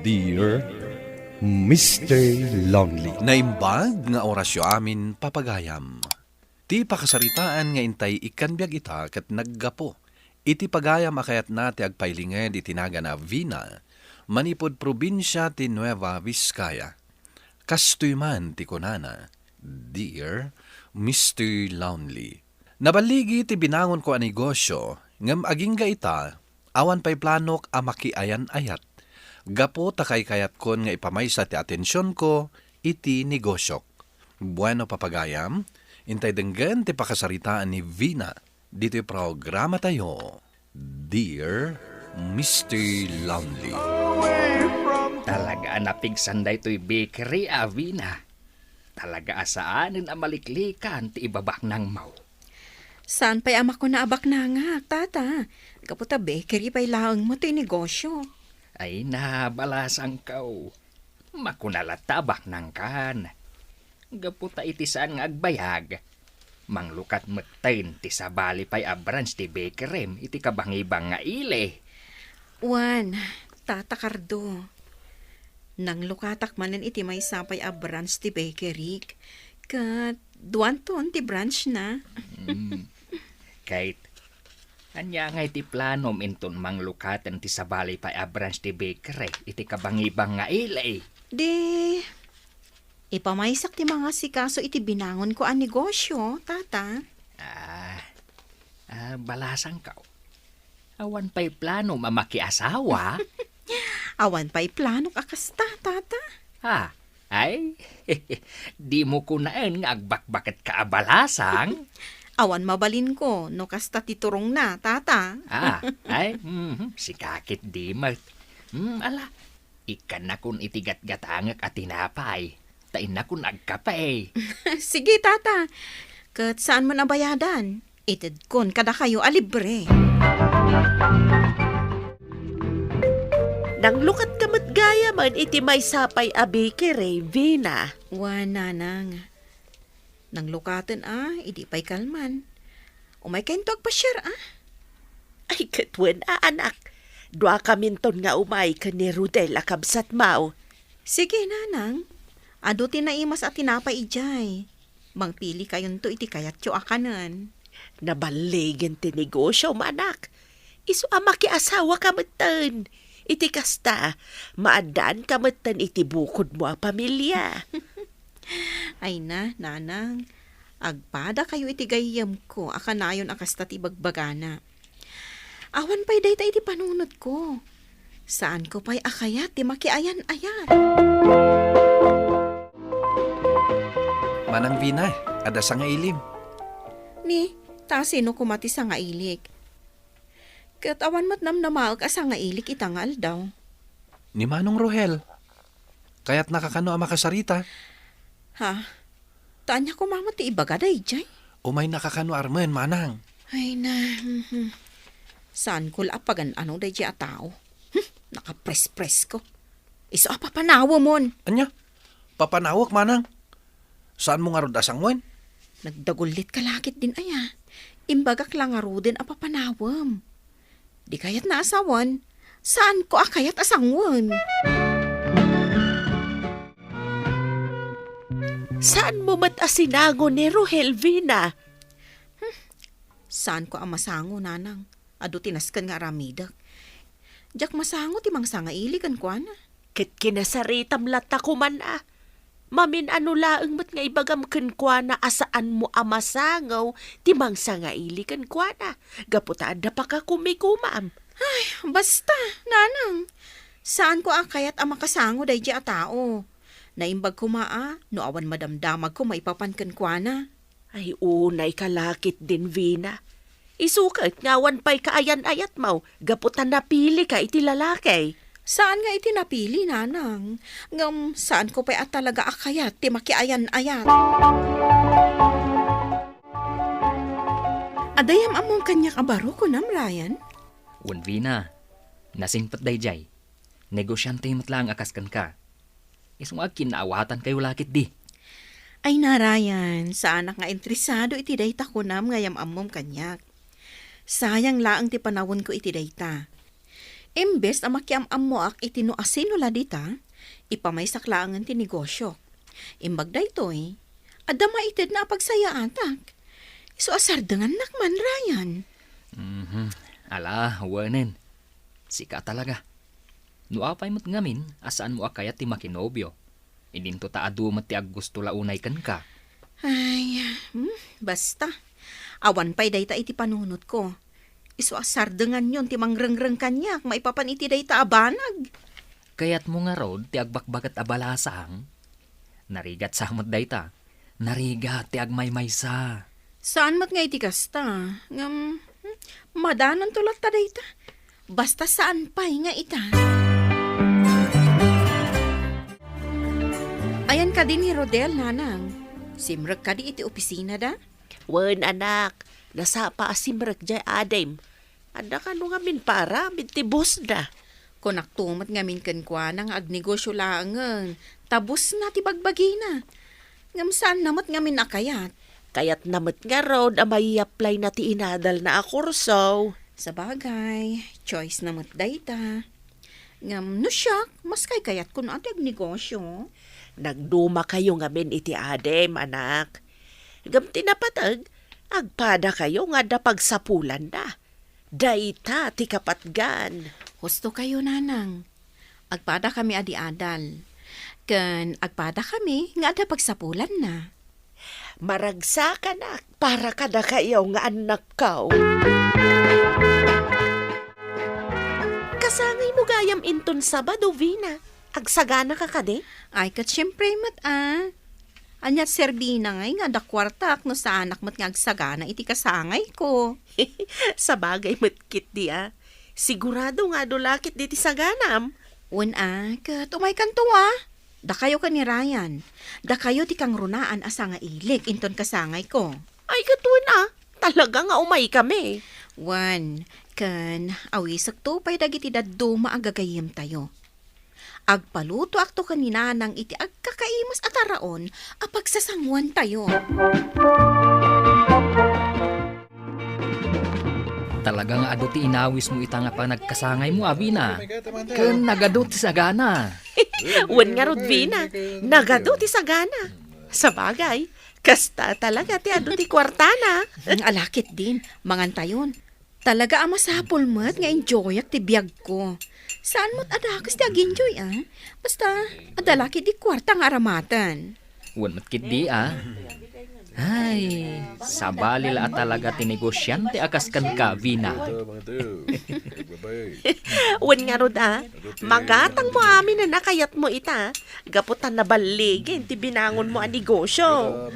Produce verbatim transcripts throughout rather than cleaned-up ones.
Dear Mister Lonely. Naimbag nga orasyo amin, papagayam. Ti pakasaritaan nga intay ikkan biag ita ket naggapu iti pagayam a kayatna ti agpailinged iti nagan a Vina, manipud probinsia ti Nueva Vizcaya. Kastoy man ti kunana, "Dear Mister Lonely, naballigi ti binangonko a negosyo, ngem agingga ita, awan pay planok a makiayan-ayat. Gapu ta kaykayatkon nga ipamaysa ti atensionko iti negosyok." Bueno, papagayam, intay denggen ti pakasaritaan ni Vina ditoy programatayo, Dear Mister Lonely. Talaga a napigsan daytoy bakery, a Vina. Talaga a saanen a maliklikan ti ibabaknangmo. Saan pay a makuna a baknangak, Tata. Gapu ta bakery pay laeng met ti negosyo. Ay na, balasangko. Makuna latta a baknangkan. Gapu ta iti saan nga agbayag, manglukat metten ti sabali pay a branch ti bakerym iti kabangibang nga ili. Wen, Tata Cardo, nanglukatak manen iti maysa pay a branch ti bakeryk, ket duanton ti branchna. Mm. Kayat, ania ngay ti planom inton manglukaten ti sabali pay a branch ti bakery iti kabangibang nga ili? Di, ipamaysak ti mangasikaso iti binangonko a negosyo, Tata. Ah, ah, balasangko. Awan pay planom a makiasawa? Awan pay planok a kasta, Tata. Ah, ay, dimo kunaen nga agbakbaketka a balasang? Awan mabalinko no kasta ti turongna, Tata. Ah, ay, mhm, sika ket di met. Hmm, ala, ikkannakon iti gatgatangek a tinapay, ta innakon agkape. Sige, Tata. Ket saanmon a bayadan. Itedkon kadakayo a libre. Nanglukatka met gayamen iti maysa pay a bakery, Vina. Wen, Nanang. Nanglukaten a, idi pay kalman. Umaykayonto agpasiar a? Ay, ket wen a, anak. Duakaminton nga umay ken ni Rodel a kabsatmo. Sige, Nanang. Adu ti naimas a tinapay idiay. Mangpilikayonto iti kayatyo a kanen. Naballigen ti negosyom, anak. Isu a makiasawaka metten. Iti kasta, maaddaanka metten iti bukodmo a pamilia. Ay na, Nanang, agpadakayo iti gayyemko a kanayon a kasta ti ibagbagana. Awan pay dayta iti panunotko. Saanko pay a kayat ti makiayan-ayat. Manang Vina, adda sangailim. Ni, ta sino koma ti sangailik? Ket awan met namnamaek a sangailik ita nga aldaw. Ni Manong Rohel, kayatnaka kano a makasarita? Ha? Ta ania koma met ti ibaga daydiay? Umaynaka kano armen, Manang? Ay na, mhm. Saanko la a pagan-ano daydiay a tao. Hmm, nakaprespresko. Isu a papanawemon. Ania? Papanawek, Manang? Saanmo ngarud a sanguen? Nagdagullitka la ketdin aya. Imbagak la ngaruden a papanawem. Di kayatna a sawen, saanko a kayat a sanguen. Saanmo met a sinango ni Rohel, Vina? Hmm, saanko a masango, Nanang. Adu ti nasken nga aramidek. Diak masango ti mangsangailik kenkuana. Ket kinasaritam latta koman a. Mamin-ano laeng met nga ibagam kenkuana a saanmo a masango ti mangsangailik kenkuana, gapu ta adda pakakumikomam. Ay, basta, Nanang. Saanko a kayat a makasango daydiay a tao. Naimbag koma a, no awan madamdamagko maipapan kenkuana. Ay, unayka la ketdin, Vina. Isu ket nga awan pay kaayan-ayatmo gapu ta napilika iti lalaki. Saan nga iti napili, Nanang. Ngem saanko pay a talaga a kayat ti makiayan-ayat. Adda yam-ammom kaniak a baro, kunam, Ryan? Wen, Vina. Nasingpet daydiay. Negosyante met laeng a kas kenka. Isu nga agkinnaawatankayo la ketdi. Ay na, Ryan, saanak nga interesado iti dayta kunam nga yam-ammom kaniak. Sayang laeng ti panawenko iti dayta. Imbes a makiam-ammoak iti no asino la dita, ipamaysak laengen ti negosiok. Imbag daytoy, adda maitedna a pagsayaatak. Isu a sardengannak man, Ryan. Mhm. Ala, wenen. Sika talaga. No apay met ngamin a saanmo a kayat ti makinobio, idinto ta adu met ti aggusto la unay kenka. Ay, hmm, basta. Awan pay dayta iti panunotko. Isu a sardenganyon ti mangrengreng kaniak maipapan iti dayta a banag. Kayatmo ngarud ti agbakbaket a balasang? Narigat sa met dayta. Narigat ti agmaymaysa. Saan met nga iti kasta? Ngem, hmm, madanonto latta dayta. Basta saan pay nga ita. Ayan kadi ni Rodel, nanang? Simrek kadi iti opisinada? Wen, anak, nasapa a simrek jay adim. Adda kano ngamin paaramid ti bossda. Kunakto met ngamin kenkuana nga agnegosio laengen, ta bossna ti bagbagina. Ngem saanna met ngamin a kayat. Kayatna met ngarud a mai-applyna ti inadalna a kurso. Sabagay, choice na met dayta. Ngem no siak, mas kaykayatko no a ti agnegosio. Nagdumakayo ngamin iti adim, anak. Ngem ti napateg, agpadakayo nga adda pagsapulanda. Dayta ti kapatgan. Husto kayo, nanang. Agpadakami a di adal. Ken agpadakami nga adda pagsapulanna. Maragsakanak para kadakayo nga annakko. Kasangaymo gayam inton Sabado, Vina. Agsaganaka kadi? Ay, ket siempre met, a. Ania ti serbina ngay nga adda kuartak no saanak met nga agsagana iti kasangayko? Sabagay met ketdi, a. Sigurado nga adu la ketdi ti saganam. Wen, a, ket umaykanto, a. Dakayo ken ni Ryan. Dakayo ti kangrunaan a sangailik inton kasangayko. Ay, ket wen, a. Talaga nga umaykami. Wen, ken awisekto pay dagiti dadduma a gagayyemtayo. Agpalutoakto ken ni Nanang iti agkakaimus a taraon a pagsasanguantayo. Talaga nga adu ti inawismo ita nga panagkasangaymo, a, Vina. Ken nagadu ti sagana. Wen ngarud, Vina, nagadu ti sagana. Sabagay, kasta talaga ti adu ti kuartana. Mm, ala ketdin, mangantayon. Talaga a masapul met nga enjoyak ti biagko. Saan met a dakes ti ag-enjoy, a? Basta, adda la ketdi kuarta nga aramaten. Wen met ketdi, a? Ay, sabali la a talaga ti negosiante a kas kenka, Vina. Wen ngarud, a, magatangmo aminen a kayatmo ita, gapu ta naballigen ti binangonmo a negosio.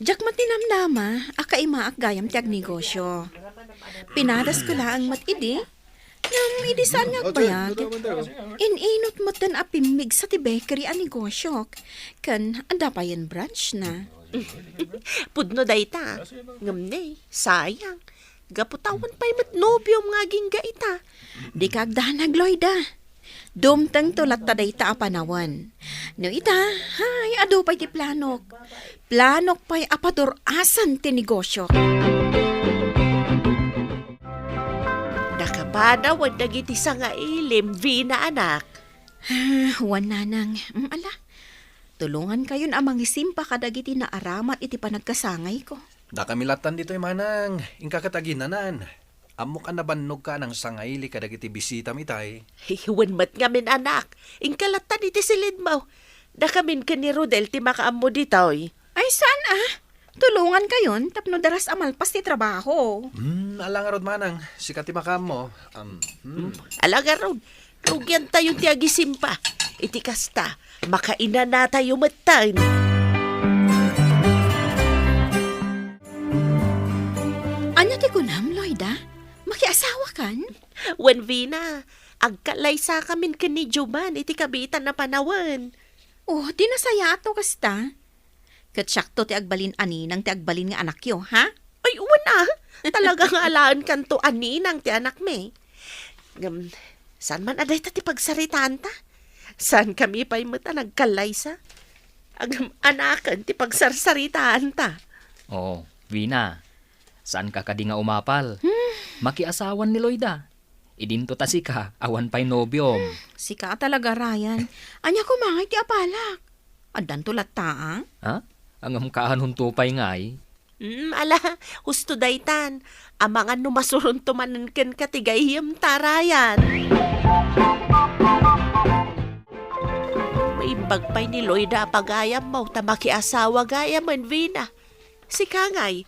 Diak met ninamnama a kaimaak gayam ti agnegosio. Pinadasko laeng met idi, ngem idi saan nga agbayag, in-inut metten a pimmigsa ti bakery a negosiok, ken adda payen branch na. Pudno dayta, ngem ne, sayang. Gapu ta awan pay met nobiom nga agingga ita. Dika agdanag, Loida. Dumtengto latta dayta a panawen. No ita, hay, adu pay ti planok. Planok pay a padur-asan ti negosiok. Nakapanawen dagiti sangailim, Vina, anak. Ah, wen, nanang. Mm, ala. Tulongankayon a mangisimpa kadagiti naaramat iti panagkasangayko. Dakami lattan ditoy, manang. Inka ket aginanan. Ammok a nabannogka a nangsangailik kadagiti bisitam itay. Wen met ngamin, anak. Inka lattan iti silidmo. Dakamin ken ni Rodel ti makaammo ditoy. Ay, saan a? Tulongankayon tapno daras a malpas ti trabaho. Hmm, ala ngarud, manang. Sika ti makaammo. Am, hmm. Hmm, ala ngarud. Rugiantayon ti agisimpa. Iti kasta, makainanatayo metten. Ania ti kunam, Loida? Makiasawakan? Wen, Vina, agkalaysakamin ken ni Jovan iti kabiitan a panawen. Oh, di nasayaat no kasta. Ket siakto ti agbalin a ninang ti agbalin nga anakyo, ha? Ay, wen a! Talaga nga alaenkanto a ninang ti anakmi. Ngem, saan man a dayta ti pagsaritaanta? Saankami pay met a nagkallaysa? Ngem, anaken ti pagsarsaritaanta. Oh, Vina, saanka kadi nga umapal? Hmm. Makiasawan ni Loida. Idinto ta sika, awan pay nobiom. Sika a talaga, Ryan. Ania koma ngay ti apalak? Addanto latta, a? Ha? Ngem kaanonto pay ngay? Mm, ala, husto daytan. Amangan no masuronto manen kenka ti gayyemta, Ryan. Maimbag pay ni Loida a pagayammo ta makiasawa gayamen, Vina. Sika ngay,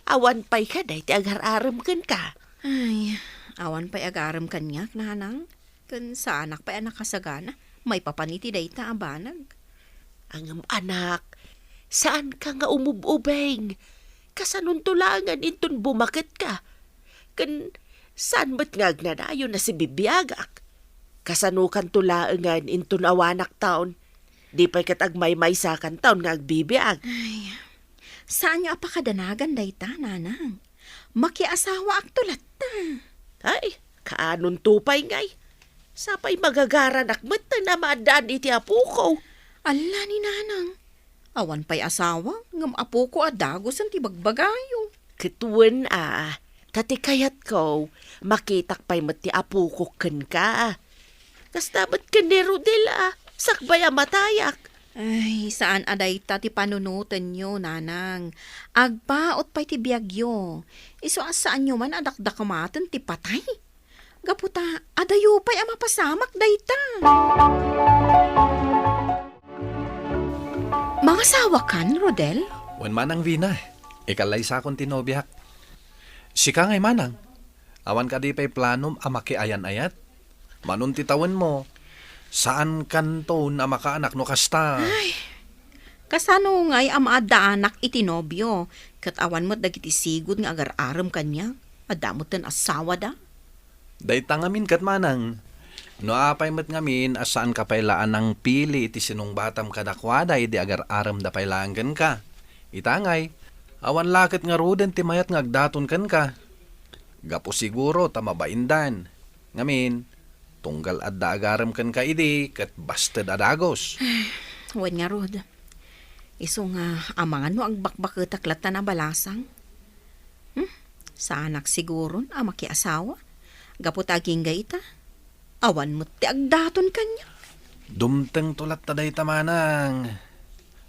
awan pay kadi ti agar-arem kenka? Ay, awan pay agarem kaniak, nanang. Ken saanak pay a nakasagana maipapan iti dayta a banag. Ngem anak, saanka nga umub-ubing. Kasanonto laengen inton bumaketka? Ken saan met nga agnanayon a sibibiagak? Kasanokanto laengen inton awanakton? Di pay ket agmaymaysakanton nga agbibiag. Ay, saanyo a pakadanagan dayta, nanang. Makiasawaakto latta. Ay, kaanonto pay ngay? Sapay magagaranak metten a maaddaan iti apoko. Alla ni nanang. Awan pay asawa, ngem apoko a dagusen ti bagbagayo. Ket wen a, ta ti kayatko, makitak pay met ti apoko kenka. Kasta met ken ni Rodel a, sakbay a matayak. Ay, saan a dayta ti panunotenyo, nanang. Agpaut pay ti biagyo. Isu a saanyo man a dakdakematen ti patay. Gapu ta, adayo pay a mapasamak dayta. Mangasawakan, Rodel? Wen manang Vina, ikallaysakon ti nobiak. Sika ngay manang, awan kadi pay planom a makiayan-ayat? Manon ti tawenmo, saankanton a makaanak no kasta. Ay, kasano ngay a maaddaanak iti nobio, ket awan met dagiti sigud nga agar-arem kaniak? Adda metten asawada? Dayta ngamin ket manang, no apay met ngamin a saanka pay la a nangpili iti sinungbatam kadakuada idi agar-aremda pay laeng kenka. Ita ngay, awan la ket ngaruden ti mayat nga agdaton kenka. Gapu siguro ta mabaindan. Ngamin, tunggal adda agarem kenka idi ket basted a dagus. Wen ngarud. Isu nga amangan no agbakbaketak latta a balasang. Hmm? Saanak siguron a makiasawa. Gapu ta agingga ita, awan met ti agdaton kaniak. Dumtengto latta dayta manang.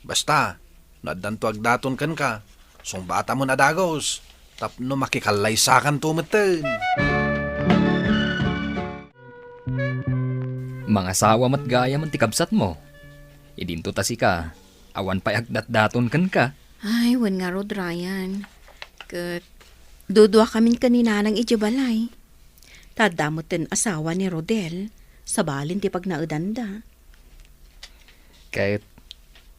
Basta, no addanto agdaton kenka, sungbatamon a dagus, tapno makikallaysakanto metten. Mangasawa met gayamen ti kabsatmo. Idinto ta sika, awan pay agdatdaton kenka. Ay, wen ngarud, Ryan. Ket duduakamin ken ni Nanang idiay balay. Ta adda metten asawa ni Rodel, sabali ti pagnaedanda. Ket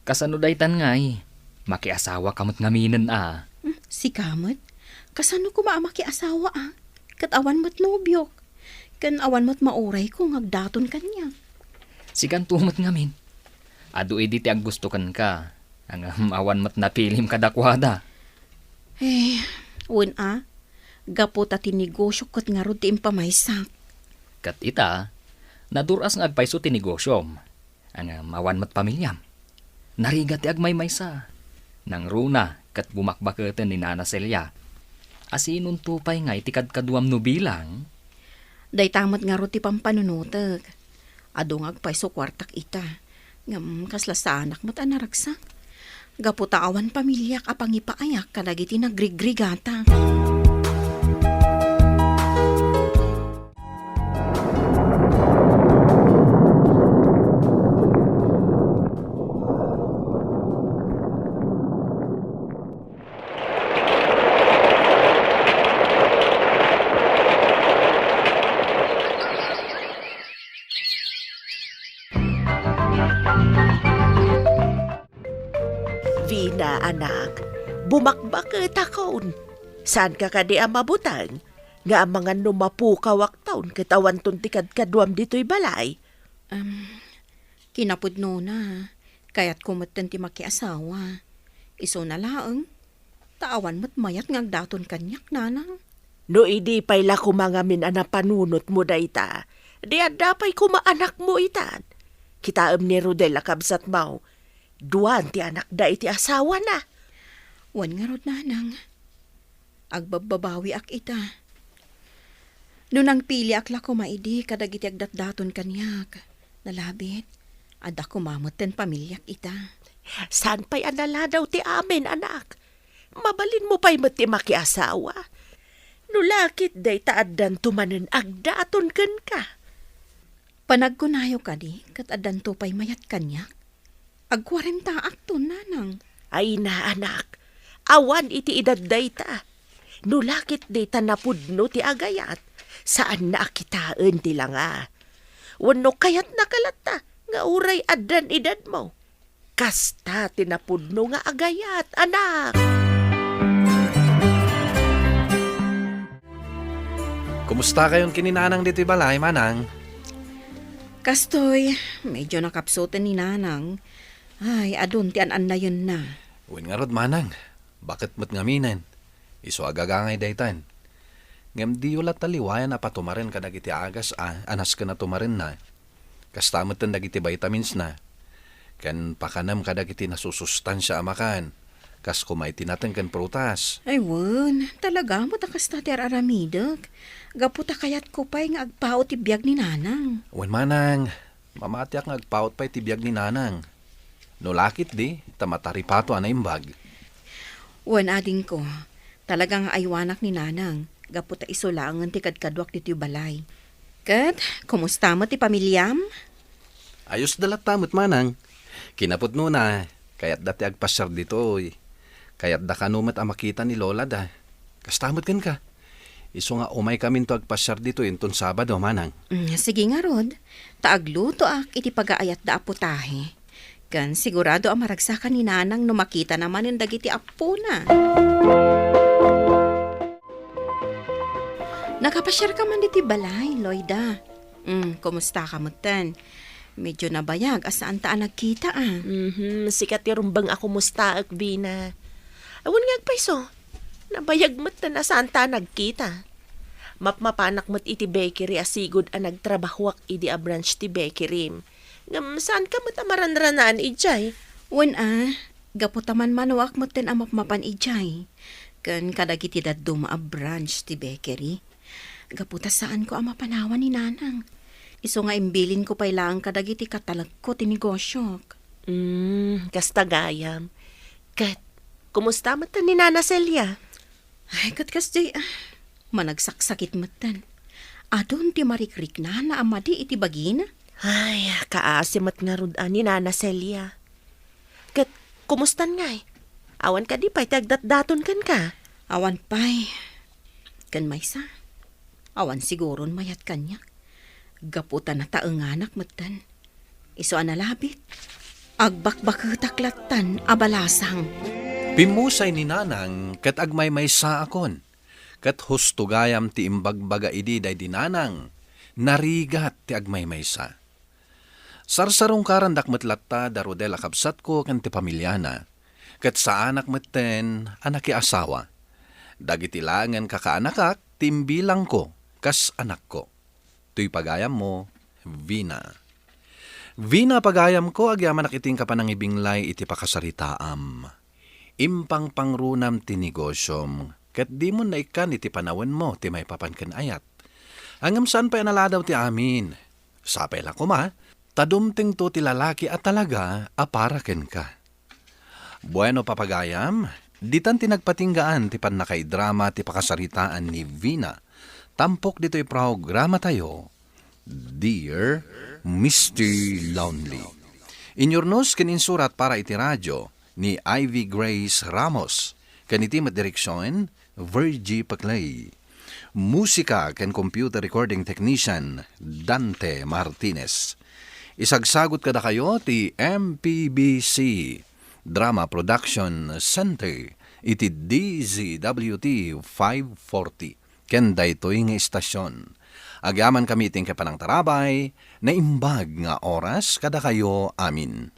kasano daytan ngay? Makiasawaka met ngaminen a. Hmm, sika met? Kasano koma a makiasawa a? Ket awan met nobiok. Ken awan met maurayko nga agdaton kaniak. Sikanto met ngamin. Adu idi ti aggusto kenka. Ngem awan met napilim kadakuada. Eh, wen a, gapu ta ti negosiok ket ngarud ti impamaysak. Ket ita, nadur-as nga agpayso ti negosiom. Ngem awan met pamiliam. Narigat ti agmaymaysa. Nangruna ket bumakbaketen ni Nana Celia. Asinonto pay ngay ti kadkaduam no bilang? Dayta met ngarud ti pampanunotek. Adu nga agpayso kuartak ita. Ngem kasla saanak met a naragsak. Gapu ta awan pamiliak a pangipaayak kadagiti nagrigrigatak. Vina, anak, bumakbaketakon. Saanka kadi a mabuteng nga amangan no mapukawakton ket awanton ti kadkaduam ditoy balay? Am, kinapudnona, kayatko metten ti makiasawa. Isuna laeng, ta awan met mayat nga agdaton kaniak, nanang. No idi pay la koma ngamin a napanunotmo dayta, di adda pay koma anakmo itan. Kitaem ni Rodel a kabsatmo, duan ti anakda iti asawana. Wen ngarud, nanang. Agbabbabawiak ita. No nangpiliak la koma idi kadagiti agdatdaton kaniak, nalabit, adda koma metten pamiliak ita. Saan pay a naladaw ti amin, anak? Mabalinmo pay met ti makiasawa. No lakit dayta addanto manen agdaton kenka. Panagkunayo kadi ket addanto pay mayat kaniak? Agkuarentaakton, nanang. Ay na, anak. Awan iti edad dayta. No lakit dayta napudno ti agayat, saanna a kitaen ti langa. Wenno kayatnaka latta nga uray addan edadmo. Kasta ti napudno nga agayat, anak. Kumusta kayon ken ni Nanang ditoy balay, Manang? Kastoy, medyo nakapsuten ni Nanang. Ay, adun ti an-annayenna. Wen ngarud, Manang, baket met ngaminen. Isu a gagangay daytan. Ngem diyo latta liwayan a patumaren kadagiti agas a, a nasken a tumarenna. Kasta metten dagiti vitamins na. Ken pakanem kadagiti nasusustansia a makan. Kas koma iti nateng ken prutas. Ay wen, talaga met a kasta ti ar-aramidek. Gapu ta kayatko pay nga agpaut ti biag ni Nanang. Wen, Manang, mamatiak nga agpaut pay ti biag ni Nanang. No lakit di, ta mataripato a naimbag. Wen, adingko, talaga nga aywanak ni Nanang, gapu ta isu laengen ti kadkaduak ditoy balay. Ket, kumusta met ti pamiliam? Ayos da latta met, Manang. Kinapudnona, kayatda ti agpasiar ditoy. Kayatda kano met a makita ni Lola da. Kasta met kenka. Isu nga umaykaminto agpasiar ditoy inton Sabado, Manang. Mm, sige ngarud, ta aglutoak iti pagaayatda a putahe. Ken sigurado a maragsakan ni Nanang no makitana manen dagiti appona. Nakapasiarka man ditoy balay, Loida? Mm, kumustaka metten? Medyo nabayag a saanta a nagkita, a. Mhm, sika ti rumbeng a kumustaek, Vina. Awan nga agpayso. Nabayag metten a saanta a nagkita. Mapmapanak met iti bakery a sigud a nagtrabahoak idi a branch ti bakery. Ngem saanka met a maranranaan idiay? Wen a, gapu ta manmanoak metten a mapmapan idiay. Ken kadagiti dadduma a branch ti bakery. Gapu ta saanko a mapanawan ni Nanang. Isu nga imbilinko pay laeng kadagiti katalekko ti negosiok. Mm, kasta gayam. Ket, kumusta met ni Nana Celia? Ay, ket kasdiay, ah, managsaksakit metten. Adun ti marikriknana a madi iti bagina. Ay, kaasi met ngarud a ni Nana Celia. Ket, kumustan ngay? Awan kadi pay ti agdatdaton kenka? Awan pay. Ken maysa, awan siguron mayat kaniak. Gapu ta nataenganak metten. Isu a nalabit, agbakbaketak lattan a balasang. Pimmusay ni Nanang ket agmaymaysaakon. Ket husto gayam ti imbagbaga idi daydi Nanang, narigat ti agmaymaysa. Sarsarungkarandak met latta da Rodel a kabsatko ken ti pamiliana, ket saanak metten a nakiasawa. Dagiti laengen kakaanakak ti imbilangko kas anakko. Toy pagayammo, Vina. Vina, pagayamko, agyamanak iti inka panangibinglay iti pakasaritaam. Impangpangrunam ti negosiom, ket dimon naikkan iti panawenmo ti maipapan ken ayat. Ngem saan pay a naladaw ti amin. Sapay la koma, ta dumtengto ti lalaki a talaga a para kenka. Bueno, papagayam, ditan ti nagpatinggaan ti pannakaidrama ti pakasaritaan ni Vina. Tampok ditoy programatayo, Dear Mister Lonely. Inyurnos ken insurat para iti radio ni Ivy Grace Ramos, ken iti met direksion, Virgie Paclay. Musika ken computer recording technician, Dante Martinez. Isagsagut kadakayo ti M P B C Drama Production Center iti D Z W T five forty. Ken daytoy nga istasyon, agyamankami iti panangtarabay, naimbag nga oras kadakayo amin.